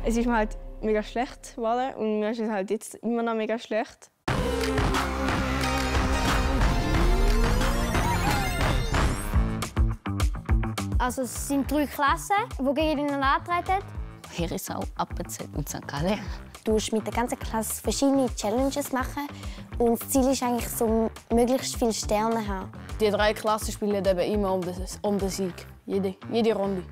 Es ist mir halt mega schlecht geworden und mir ist es halt jetzt immer noch mega schlecht. Also es sind 3 Klassen, die gegeneinander antreten. Herisau, Appenzell und St. Gallen. Du musst mit der ganzen Klasse verschiedene Challenges machen. Und das Ziel ist eigentlich, so möglichst viele Sterne zu haben. Die 3 Klassen spielen eben immer um den Sieg. Jede Runde.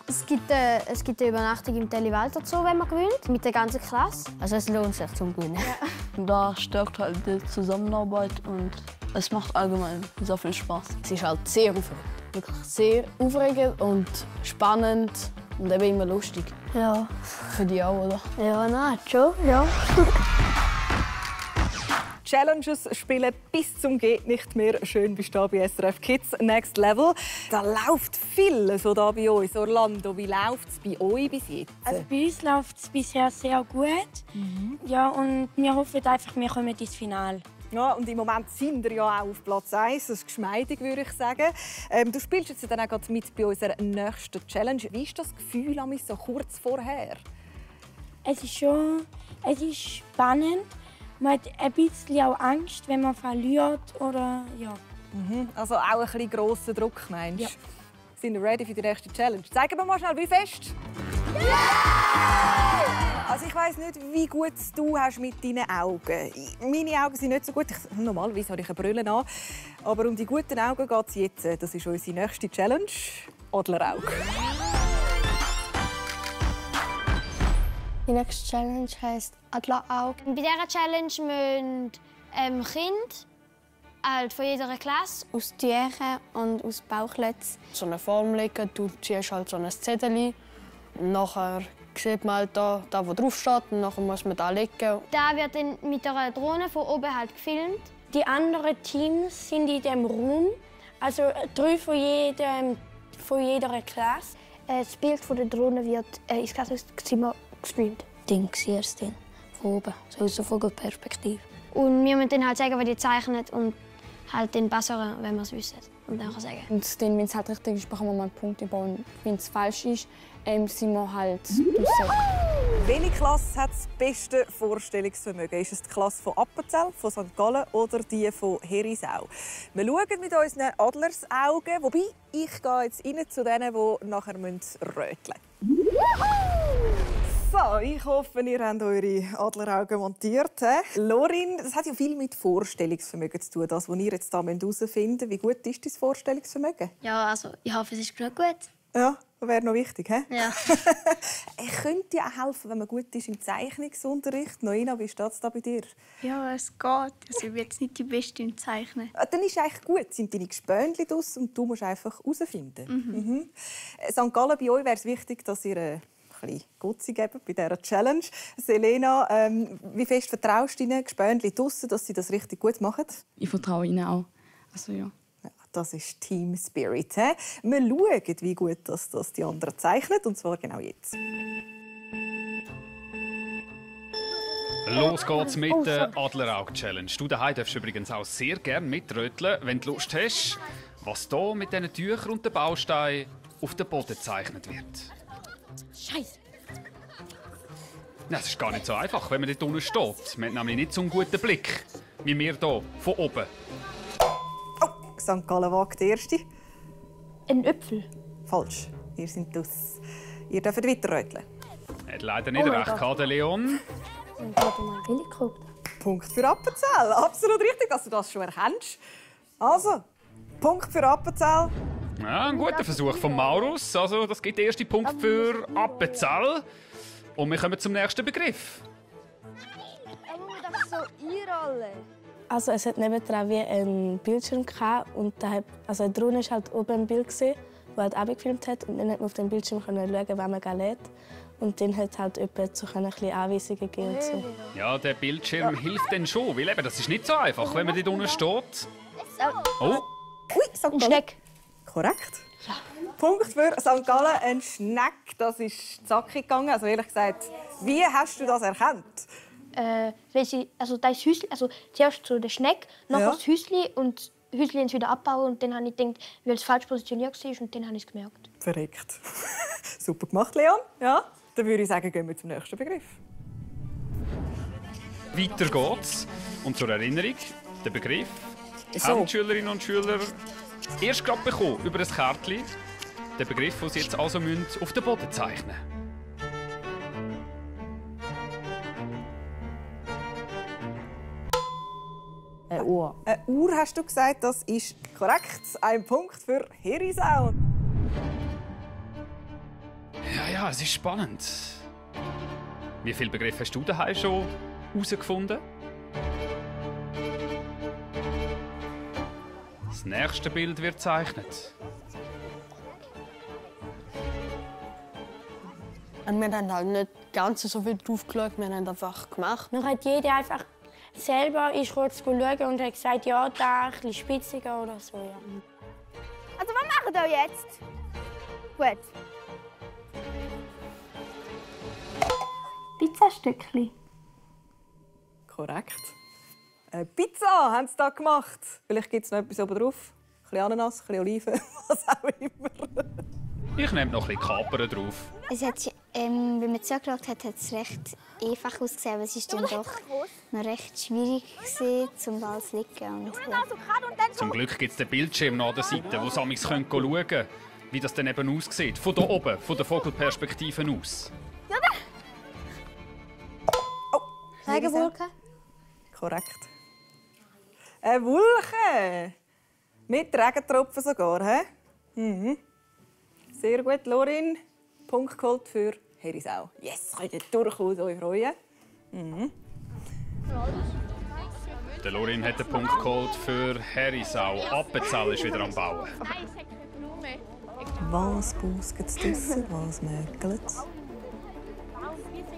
Es gibt eine Übernachtung im Telliwalter Zoo, wenn man gewinnt, mit der ganzen Klasse. Also es lohnt sich zum Gewinnen. Ja. Da stärkt halt die Zusammenarbeit und es macht allgemein sehr viel Spaß. Es ist halt sehr aufregend. Wirklich sehr aufregend und spannend und eben immer lustig. Ja. Für dich auch, oder? Ja, nein, schon, ja. Challenges spielen bis zum geht nicht mehr. Schön bist du bei SRF Kids Next Level. Da läuft viel so da bei uns, Orlando. Wie läuft es bei euch bis jetzt? Also bei uns läuft es bisher sehr gut. Ja, und wir hoffen einfach, wir kommen ins Finale. Ja, und im Moment sind wir ja auch auf Platz 1. Das ist geschmeidig, würde ich sagen. Du spielst jetzt dann auch gerade mit bei unserer nächsten Challenge. Wie ist das Gefühl so kurz vorher? Es ist spannend. Man hat ein bisschen auch Angst, wenn man verliert oder ja. Also auch ein bisschen grosser Druck, meinst du? Ja. Sind wir ready für die nächste Challenge? Zeigen wir mal schnell, wie fest. Yeah! Also ich weiss nicht, wie gut du hast mit deinen Augen. Meine Augen sind nicht so gut. Normalerweise habe ich eine Brille an. Aber um die guten Augen geht es jetzt. Das ist unsere nächste Challenge. Adlerauge. Die nächste Challenge heisst Adlerauge. Bei dieser Challenge müssen Kinder halt von jeder Klasse aus Tüchern und aus Bauchklötzen So eine Form legen, du ziehst halt so ein Zettel. Und nachher sieht man halt da wo drauf steht, und nachher muss man da legen. Da wird dann mit einer Drohne von oben halt gefilmt. Die anderen Teams sind in diesem Raum. Also 3 von jeder Klasse. Das Bild von der Drohne wird ins Klassenzimmer gestreamt. Den siehst du von oben, so aus der Vogelperspektive. Und wir müssen dann halt sagen, was die zeichnet und halt den besseren, wenn wir es wissen. Und dann sagen. Und dann, wenn es halt richtig ist, bekommen wir mal einen Punkt über. Und wenn es falsch ist, sind wir halt draussen. Welche Klasse hat das beste Vorstellungsvermögen? Ist es die Klasse von Appenzell, von St. Gallen oder die von Herisau? Wir schauen mit unseren Adlersaugen. Wobei, ich gehe jetzt rein zu denen, die nachher röteln müssen. So, ich hoffe, ihr habt eure Adleraugen montiert. Lorin, das hat ja viel mit Vorstellungsvermögen zu tun, das, was ihr jetzt herausfinden müsst. Wie gut ist dein Vorstellungsvermögen? Ja, also ich hoffe, es ist genug gut. Ja, das wäre noch wichtig, he? Ja. Ich könnte ja auch helfen, wenn man gut ist im Zeichnungsunterricht. Noina, wie steht es da bei dir? Ja, es geht. Also ich bin jetzt nicht die Beste im Zeichnen. Dann ist es eigentlich gut. Sind deine Gespönchen draus und du musst einfach herausfinden. St. Gallen, bei euch wäre es wichtig, dass ihr ein bisschen Gutzi geben bei dieser Challenge. Selena, wie fest vertraust du deinen Gespönchen draussen, dass sie das richtig gut machen? Ich vertraue ihnen auch. Also, ja. Das ist Team Spirit. Wir schauen, wie gut das die anderen zeichnen, und zwar genau jetzt. Los geht's mit der Adlerauge-Challenge. Du daheim darfst übrigens auch sehr gerne mitröteln, wenn du Lust hast, was hier mit diesen Tüchern und den Bausteinen auf den Boden gezeichnet wird. Scheiße. Das ist gar nicht so einfach, wenn man dort unten steht. Man hat nämlich nicht so einen guten Blick, wie wir hier, von oben. St. Gallen wagt der Erste. Ein Äpfel. Falsch. Ihr seid aus. Ihr dürft weiterröteln. Hat leider nicht recht gehabt, der Leon. Und hat mal billig gekauft. Punkt für Appenzell. Absolut richtig, dass du das schon erkennst. Also, Punkt für Appenzell. Ja, ein guter Versuch von Maurus. Also, das gibt den ersten Punkt für Appenzell. Und wir kommen zum nächsten Begriff. Das ist so einrollen. Also es hat nebendran wie einen Bildschirm gehabt, und also eine Drohne war halt oben im Bild gesehen, die halt abgefilmt hat, und dann hat man auf dem Bildschirm schauen, wann man lädt. Und dann hat halt jemand so ein bisschen Anweisungen gegeben. So. Ja, der Bildschirm hilft dann schon, weil eben, das ist nicht so einfach, wenn man dort unten steht. Oh, Ui, St. Gallen. Schneck. Korrekt. Ja. Punkt für St. Gallen. Ein Schneck, das ist zackig gegangen. Also ehrlich gesagt, wie hast du das erkannt? Also da ist Hüsli, also zuerst so der Schneck, nachher das Hüsli und das Hüsli wieder abbauen, und dann habe ich gedacht, weil es falsch positioniert war, und dann habe ich es gemerkt. Verreckt. Super gemacht, Leon. Ja. Dann würde ich sagen, gehen wir zum nächsten Begriff. Weiter geht's. Und zur Erinnerung, der Begriff haben die Schülerinnen und Schüler erst gerade bekommen über ein Kärtchen. Der Begriff, den sie jetzt also auf den Boden zeichnen müssen. Eine Uhr. Eine Uhr, hast du gesagt, das ist korrekt. Ein Punkt für Herisau. Ja, es ist spannend. Wie viele Begriffe hast du daheim schon herausgefunden? Das nächste Bild wird gezeichnet. Und wir haben halt nicht ganz so viel drauf geschaut, wir haben einfach gemacht. Dann hat jeder einfach selber kurz schauen und hat gesagt, ja, da ein bisschen spitziger oder so. Ja. Also was machen wir jetzt? Gut. Pizzastückchen. Korrekt. Eine Pizza haben sie da gemacht. Vielleicht gibt es noch etwas oben drauf. Ein bisschen Ananas, ein bisschen Oliven, was auch immer. Ich nehme noch ein bisschen Kapern drauf. Es hat, wenn man zugeschaut hat, hat es recht einfach ausgesehen, aber es ist dann doch noch recht schwierig gewesen, zum Ball zu liegen. Und, ja. Zum Glück gibt es den Bildschirm noch an der Seite, wo sie schauen können, wie das dann eben aussieht. Von hier oben, von der Vogelperspektive aus. Regenwolke? Korrekt. Eine Wolke. Mit Regentropfen sogar. He? Mhm. Sehr gut, Lorin. Punkt geholt für Herisau. Yes, könnt ihr durchaus euch freuen. Mhm. Der Lorin hat den Punkt geholt für Herisau. Appenzell ist wieder am Bauen. Was busket es draussen, was mögelt es?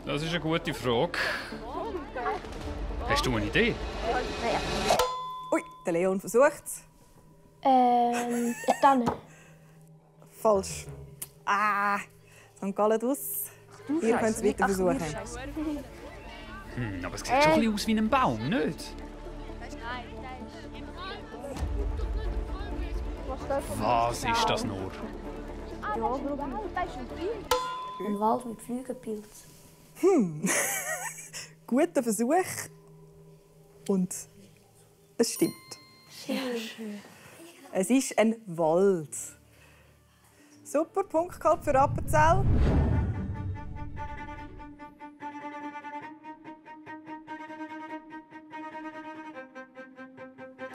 Das ist eine gute Frage. Hast du eine Idee? Ui, der Leon versucht es. Eine Tanne. Falsch. St. Gallen aus. Ihr könnt es weiter versuchen. Aber es sieht schon ein bisschen aus wie ein Baum, nicht? Was ist das nur? Ein Wald mit Flügelpilz. Guter Versuch. Und es stimmt. Sehr schön. Es ist ein Wald. Super, Punkt gehabt für Appenzell.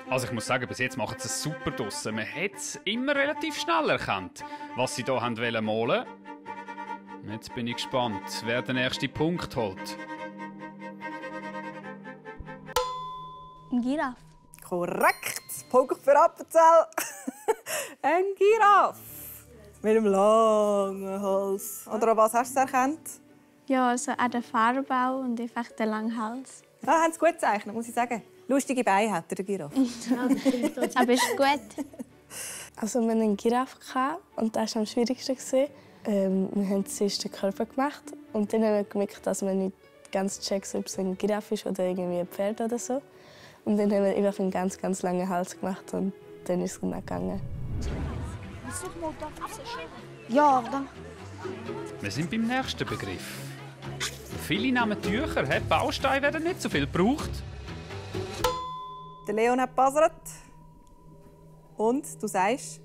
Also ich muss sagen, bis jetzt machen sie es super draussen. Man hat es immer relativ schnell erkannt, was sie hier malen wollten. Jetzt bin ich gespannt, wer den ersten Punkt holt. Ein Giraffe. Korrekt. Punkt für Appenzell. Ein Giraffe. Mit einem langen Hals. Oder an was hast du es erkannt? Ja, also an der Farbe und einfach den langen Hals. Ah, haben sie gut gezeichnet, muss ich sagen. Lustige Beine hat der Giraffe. Aber ist gut. Also wir hatten einen Giraffe und das war am schwierigsten. Wir haben zuerst den Körper gemacht und dann haben wir gemerkt, dass wir nicht ganz checken, ob es ein Giraffe ist oder irgendwie ein Pferd oder so. Und dann haben wir einfach einen ganz, ganz langen Hals gemacht und dann ist es dann gegangen. Ja, dann. Wir sind beim nächsten Begriff. Viele nehmen Tücher, Bausteine werden nicht so viel gebraucht. Der Leon hat gebuzzert. Und du sagst?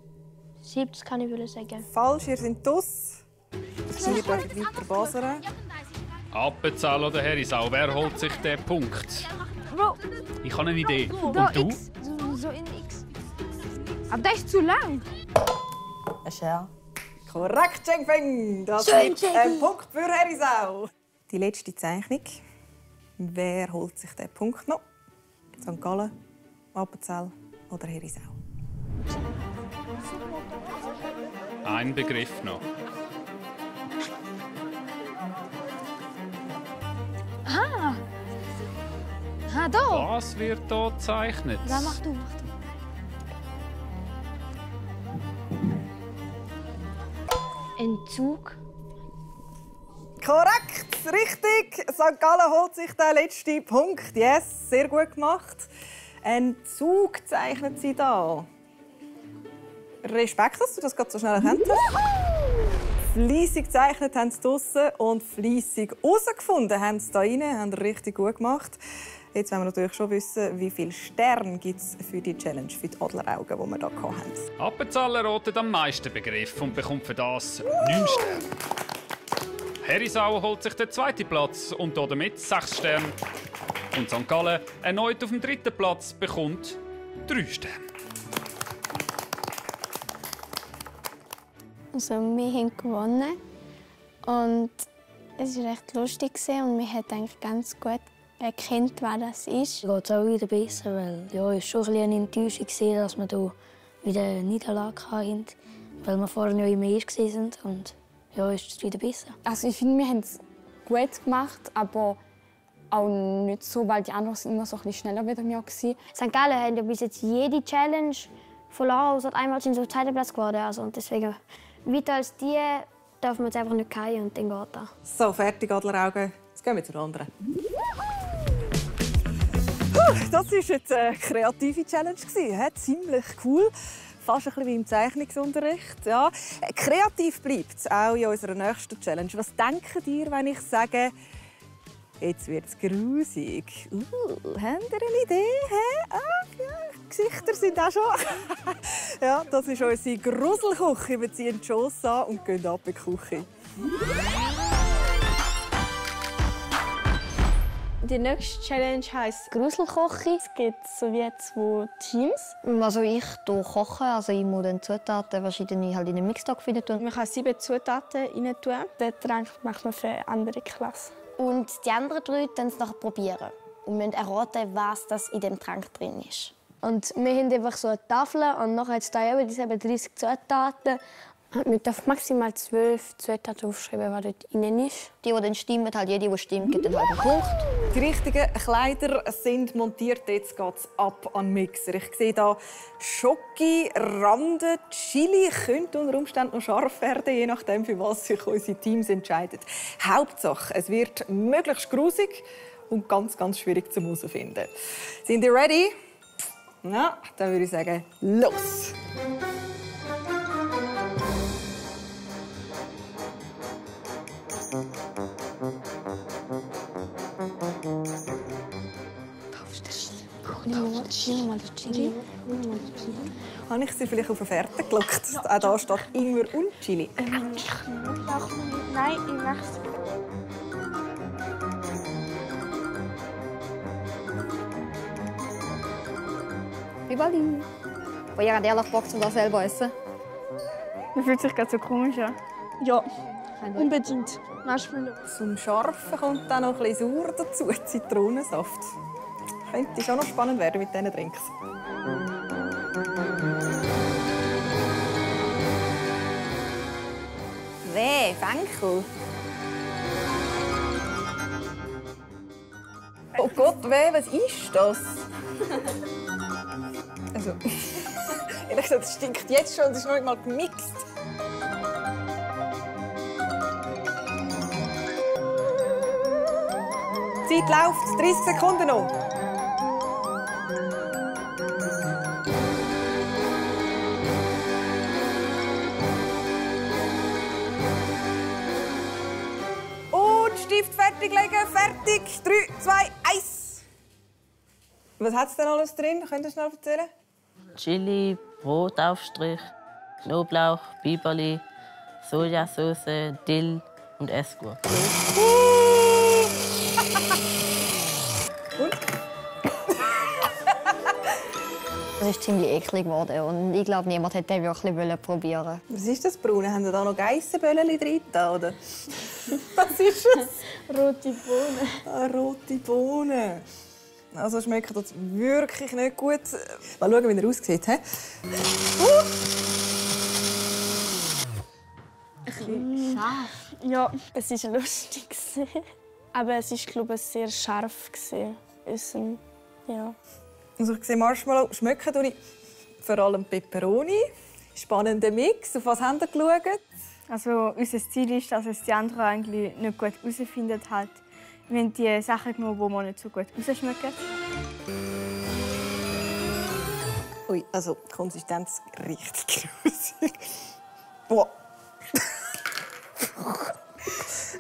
70 kann ich sagen. Falsch, ihr seid aus. Wir dürfen weiter buzzern. Appenzell oder Herisau, wer holt sich den Punkt? Ich habe eine Idee. Und du? So in X. Aber der ist zu lang. Ein Scher. Korrekt, Chengfeng. Das gibt ein Punkt für Herisau. Die letzte Zeichnung. Wer holt sich den Punkt noch? St. Gallen, Appenzell oder Herisau? Ein Begriff noch. Da. Was wird hier gezeichnet? Ja, mach du. Ein Zug. Korrekt, richtig. St. Gallen holt sich den letzten Punkt. Yes, sehr gut gemacht. Ein Zug zeichnet sie da. Respekt, dass du das gerade so schnell erkannt hast. Fleissig gezeichnet haben sie draussen und fleissig herausgefunden haben sie da rein. Haben richtig gut gemacht. Jetzt wollen wir natürlich schon wissen, wie viele Sterne gibt es für die Challenge, für die Adleraugen, die wir hier hatten. Appenzell erratet am meisten Begriff und bekommt für das 9 Sterne. Herisau holt sich den 2. Platz und damit 6 Sterne. Und St. Gallen, erneut auf dem 3. Platz, bekommt 3 Sterne. Also, wir haben gewonnen und es war recht lustig und wir haben eigentlich ganz gut erkannt, wer das ist. Mir geht es auch wieder besser, weil ja, es war schon ein eine Enttäuschung, dass wir hier wieder eine Niederlage hatten, weil wir vorher ja immer erst waren und ja, ist es wieder besser. Also ich finde, wir haben es gut gemacht, aber auch nicht so, weil die anderen sind immer so ein bisschen schneller wieder mir waren. St. Gallen hat ja bis jetzt jede Challenge verloren, außer einmal sind sie auf den 2. Platz geworden. Also, und deswegen, weiter als die, darf man jetzt einfach nicht fallen und dann geht das. So, fertig, Adleraugen. Jetzt gehen wir zur anderen. Das war jetzt eine kreative Challenge. Ziemlich cool. Fast ein bisschen wie im Zeichnungsunterricht. Ja. Kreativ bleibt es auch in unserer nächsten Challenge. Was denkt ihr, wenn ich sage, jetzt wird es grusig? Habt ihr eine Idee? Ja, Gesichter sind auch schon. Ja, das ist unsere Gruselküche. Wir ziehen die Chance an und gehen ab in die Küche. Die nächste Challenge heisst Gruselkoche. Es gibt so wie 2 Teams. Also ich koche, also ich muss dann Zutaten verschiedene halt in einen Mixtopf tun. Man kann 7 Zutaten rein tun. Den Trank macht man für eine andere Klasse. Und die anderen 3 dann es nachher probieren und müssen erraten, was das in dem Trank drin ist. Und wir haben einfach so eine Tafel und nachher hat es da eben 30 Zutaten. Man darf maximal 12 Zutaten aufschreiben, was dort drin ist. Die dann stimmen, halt jede, die stimmt, gibt dann halt einen Punkt. Die richtigen Kleider sind montiert. Jetzt geht es ab an den Mixer. Ich sehe hier Schoki, Rande, Chili. Könnte unter Umständen noch scharf werden, je nachdem, für was sich unsere Teams entscheiden. Hauptsache, es wird möglichst grusig und ganz, ganz schwierig zu herausfinden. Sind ihr ready? Na, dann würde ich sagen, los! Habe ich sie vielleicht auf eine Fährte gelockt? Auch da steht Ingwer und Chili. Nein, ich mach's. Ribali. Aber ihr habt ehrlich Bock, um das selber zu essen? Man fühlt sich gerade so komisch an. Ja, unbedingt. Marshmallow. Zum Scharfen kommt dann noch ein bisschen sauer dazu, Zitronensaft. Könnte schon noch spannend werden mit diesen Drinks. Weh, Fenkel. Oh Gott, weh, was ist das? Also, ehrlich gesagt, es stinkt jetzt schon, es ist noch nicht mal gemixt. Die Zeit läuft, 30 Sekunden noch. Und Stift fertiglegen, fertig. 3, 2, 1. Was hat es denn alles drin? Könnt ihr schnell erzählen? Chili, Brotaufstrich, Knoblauch, Biberli, Sojasauce, Dill und Essgurke. Das ist ziemlich eklig geworden und ich glaube, niemand hätte den wirklich probieren. Was ist das, Braune? Haben Sie da noch Geissenböllchen drin, oder? Was ist es? Rote Bohnen. Ah, rote Bohnen. Also schmeckt das wirklich nicht gut. Mal schauen, wie er aussieht. He? Scharf. Ja, es war lustig. Aber es war, glaube ich, sehr scharf. Ja. Also ich sehe Marshmallow schmecken tue ich vor allem Peperoni. Spannender Mix. Auf was haben Sie geschaut? Also unser Ziel ist, dass es die anderen eigentlich nicht gut herausfinden. Halt. Wir haben die Sachen genommen, die man nicht so gut rausschmecken. Ui, also die Konsistenz richtig grusig. Boah.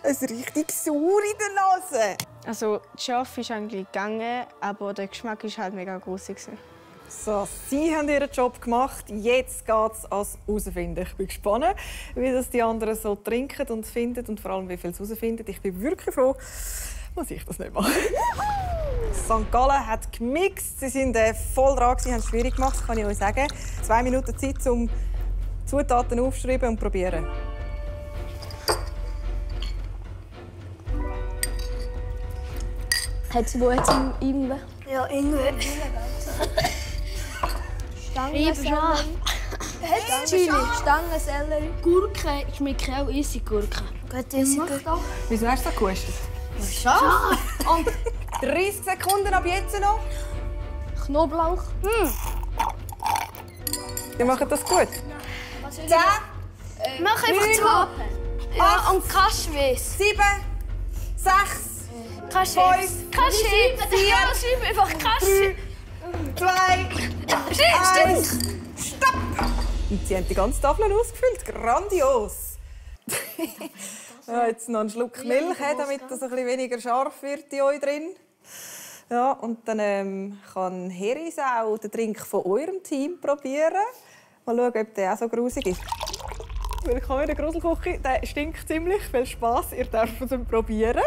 Es riecht richtig sauer in der Nase. Also, die Schärfe ist eigentlich gegangen, aber der Geschmack war halt mega gross. So, Sie haben Ihren Job gemacht. Jetzt geht es ans Herausfinden. Ich bin gespannt, wie das die anderen so trinken und finden und vor allem, wie viel sie herausfinden. Ich bin wirklich froh, dass ich das nicht mache. St. Gallen hat gemixt. Sie sind voll dran, haben es schwierig gemacht, kann ich euch sagen. 2 Minuten Zeit, um Zutaten aufzuschreiben und probieren. Hat es wo jetzt Ingwer? Ja, Ingwer. Stangensellerie. Chili, Stangensellerie. Gurke, ich schmecke auch Essiggurke. Gute Essiggurke. Wieso hast du so gehustet? Scharf. Und 30 Sekunden ab jetzt noch. Knoblauch. Wir machen das gut. 10, Mach einfach 9, zu. Ja, und Kaschweiß. 7, 6, Kaschweiß. 5, Kaschweiß. 4, Schreib einfach Kaschweiß. 2, 1, stopp! Und sie haben die ganze Tafel ausgefüllt. Grandios! Ja, jetzt noch einen Schluck Milch, damit das ein bisschen weniger scharf wird in euch drin. Ja, und dann kann Herisau den Trink von eurem Team probieren. Mal schauen, ob der auch so grusig ist. Willkommen in der Gruselküche. Der stinkt ziemlich. Viel Spass. Ihr dürft es probieren.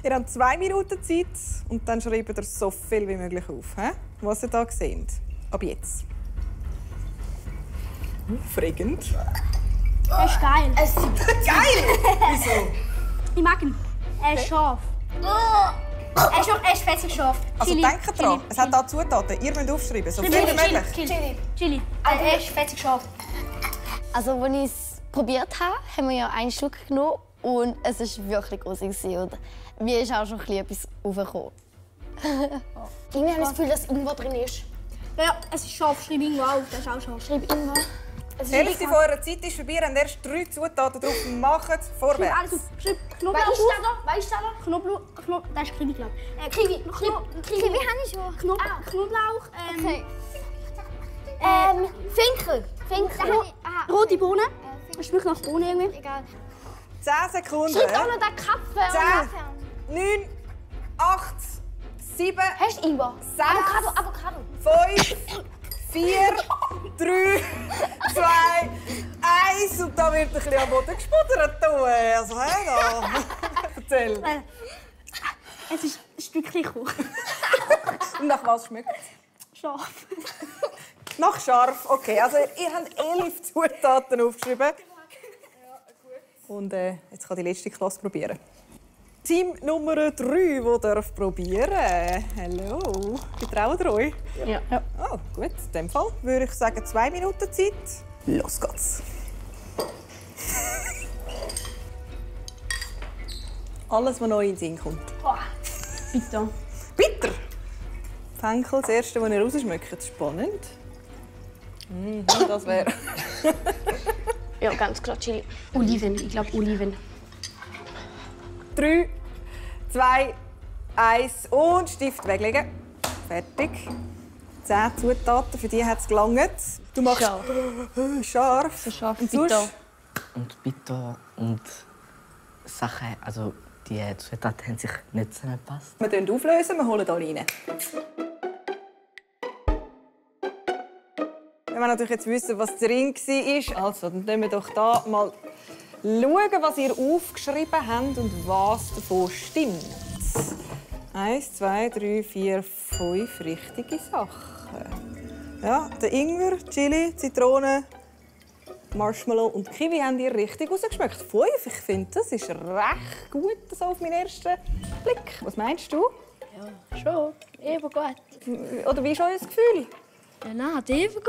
Ihr habt 2 Minuten Zeit und dann schreibt ihr so viel wie möglich auf, was ihr hier seht. Ab jetzt. Aufregend. Das ist geil. Geil! Wieso? Ich mag ihn. Er ist scharf. Er ist fetzig scharf. Also denkt dran, es hat hier Zutaten. Ihr müsst aufschreiben, so viel wie möglich. Chili. Er ist fetzig scharf. Also, als ich es probiert habe, haben wir ja einen Schluck genommen und es war wirklich groß. Und mir ist auch schon etwas aufgekommen. Irgendwie habe ich das Gefühl, dass Ingwer drin ist. Ja, es ist scharf. Schreib Ingwer auf. Das ist auch scharf. Schreib Ingwer. Die Hälfte von eurer Zeit ist vorbei. Ihr habt erst 3 Zutaten drauf. Macht vorwärts. Alles auf. Schreib Knoblauch. Was ist da? Knoblauch. Das ist Kiwi, glaube ich. Kiwi habe ich schon. Knoblauch. Okay. Finkel. Rote Bohnen. Das schmeckt nach Bohnen irgendwie. Egal. 10 Sekunden. Schreib auch noch den Kaffee. 10, 9, 8, 7, Hast du Ingwer? 6, Avocado. 5, 4, 3, 2, 1. Und da wird ein bisschen am Boden gespuddert. Also, da. Erzähl. Es ist ein Stückchen Kuchen. Und nach was schmeckt es? Scharf. Nach scharf. Okay, also ihr habt 11 Zutaten aufgeschrieben. Und jetzt kann die letzte Klasse probieren. Team Nummer 3, das darf probieren. Hallo. Getraut ihr euch? Ja. Oh, gut. In dem Fall würde ich sagen 2 Minuten Zeit. Los geht's. Alles, was neu in den Sinn kommt. Bitte. Bitter. Fenkel, das erste, was ihr rausschmeckt. Spannend. Das wäre. Ja, ganz klar Chili. Oliven. Ich glaube Oliven. 3, 2, 1 und Stift weglegen. Fertig. 10 Zutaten, für die hat es gelangt. Du machst scharf. So scharf. Und Bitter. sonst? Und bitter und Sachen, also die Zutaten haben sich nicht zusammengepasst. Wir auflösen, wir holen alle rein. Wir wollen natürlich jetzt wissen, was drin war. Also, dann schauen wir doch da mal schauen, was ihr aufgeschrieben habt und was davon stimmt. 1, 2, 3, 4, 5 richtige Sachen. Ja, der Ingwer, Chili, Zitrone, Marshmallow und Kiwi haben ihr richtig rausgeschmeckt. 5, ich finde, das ist recht gut so auf meinen ersten Blick. Was meinst du? Ja, schon. Eben gut. Oder wie ist euer Gefühl? Ja, nein, eben gut.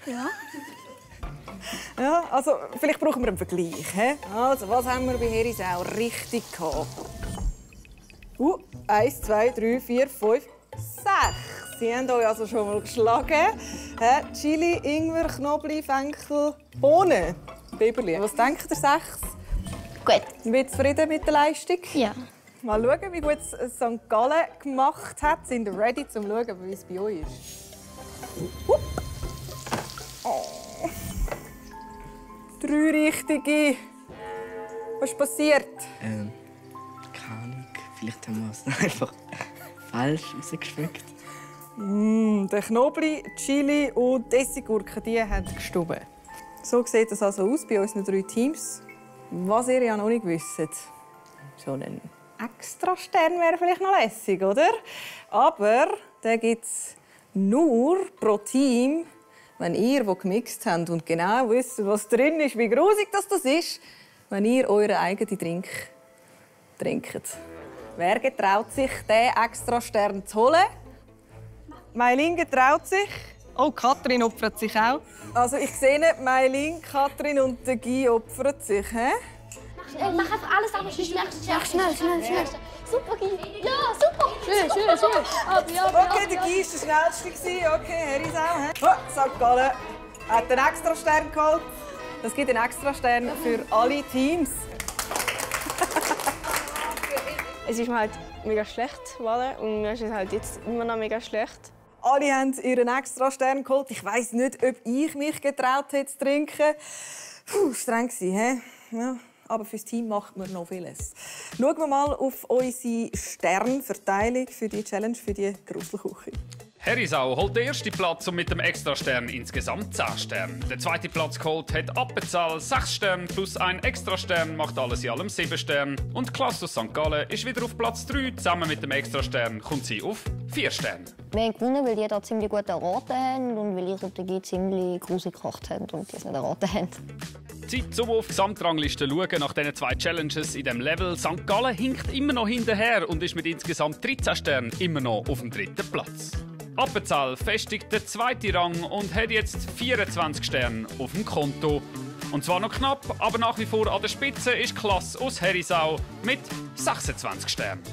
Ja. Ja, also vielleicht brauchen wir einen Vergleich. He? Also, was haben wir bei Herisau richtig gehabt? 1, 2, 3, 4, 5, 6. Sie haben euch also schon mal geschlagen. He? Chili, Ingwer, Knoblauch, Fenkel, Bohnen. Biberli. Was denkt ihr, 6? Gut. Sind wir zufrieden mit der Leistung? Ja. Mal schauen, wie gut es St. Gallen gemacht hat. Sind ihr ready, um zu schauen, wie es bei euch ist? Oh. 3 richtige. Was ist passiert? Keine Ahnung. Vielleicht haben wir es einfach falsch rausgeschmeckt. Der Knoblauch, die Chili und die Essiggurke, die haben gestorben. So sieht es also aus bei unseren 3 Teams. Was ihr ja noch nicht wisst, so ein Extra-Stern wäre vielleicht noch lässig, oder? Aber den gibt es nur pro Team, wenn ihr, die gemixt habt und genau wisst, was drin ist, wie grusig das ist, wenn ihr euren eigenen Drink trinkt. Wer getraut sich, diesen Extra-Stern zu holen? Maylin getraut sich. Oh, Katrin opfert sich auch. Also ich sehe nicht, Maylin, Katrin und der Guy opfern sich. He? Mach einfach alles ab. Schnell. Super, Guy. Ja, super. Schön. Okay, der Guy war der Schnellste. Okay, Herisau. Oh, St. Gallen hat einen Extra-Stern geholt. Das gibt einen Extra-Stern für alle Teams. Es ist mir halt mega schlecht geworden und mir ist es halt jetzt immer noch mega schlecht. Alle haben ihren Extra-Stern geholt. Ich weiss nicht, ob ich mich getraut hätte zu trinken. Streng gewesen, hä? Ja, aber fürs Team macht man noch vieles. Schauen wir mal auf unsere Sternverteilung für die Challenge, für die Gruselküche. Herisau holt den ersten Platz und mit dem Extrastern insgesamt 10 Sterne. Der zweite Platz geholt hat Appenzell 6 Sterne plus ein Extrastern, macht alles in allem 7 Sterne. Und die Klasse aus St. Gallen ist wieder auf Platz 3. Zusammen mit dem Extrastern kommt sie auf 4 Sterne. Wir haben gewonnen, weil die da ziemlich gut erraten haben und weil ich und der Guy ziemlich gruselig gekocht haben und die es nicht erraten haben. Zeit, um auf die Gesamtrangliste zu schauen nach diesen 2 Challenges in diesem Level. St. Gallen hinkt immer noch hinterher und ist mit insgesamt 13 Sternen immer noch auf dem 3. Platz. Appenzell festigt den 2. Rang und hat jetzt 24 Sterne auf dem Konto. Und zwar noch knapp, aber nach wie vor an der Spitze ist die Klasse aus Herisau mit 26 Sternen.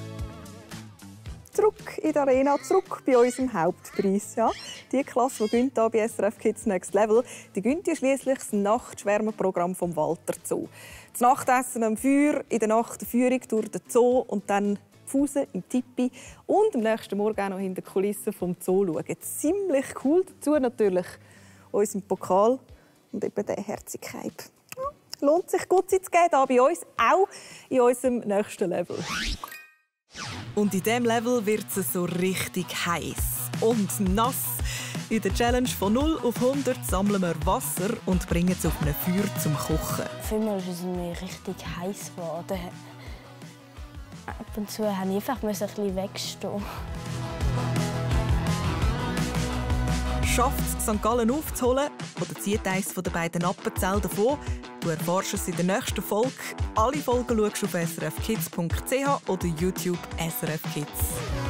Zurück in der Arena, zurück bei unserem Hauptpreis. Ja, die Klasse, die gönnt hier bei SRF Kids Next Level, die gönnt schliesslich das Nachtschwärmerprogramm vom Walter Zoo. Das Nachtessen am Feuer, in der Nacht eine Führung durch den Zoo und dann Fusen im Tipi und am nächsten Morgen auch noch in den Kulissen vom Zoo schauen. Ziemlich cool. Dazu natürlich unseren Pokal und eben der Herzigkeit. Lohnt sich, gut Zeit zu geben, hier bei uns, auch in unserem nächsten Level. Und in diesem Level wird es so richtig heiß und nass. In der Challenge von 0 auf 100 sammeln wir Wasser und bringen es auf ein Feuer zum Kochen. Für mich ist es mir richtig heiß geworden. Ab und zu musste ich einfach ein bisschen wegstehen. Schafft es, St. Gallen aufzuholen oder zieht eines der beiden Appenzell davon? Du erfährst es in der nächsten Folge. Alle Folgen schaust du auf srfkids.ch oder YouTube SRF Kids.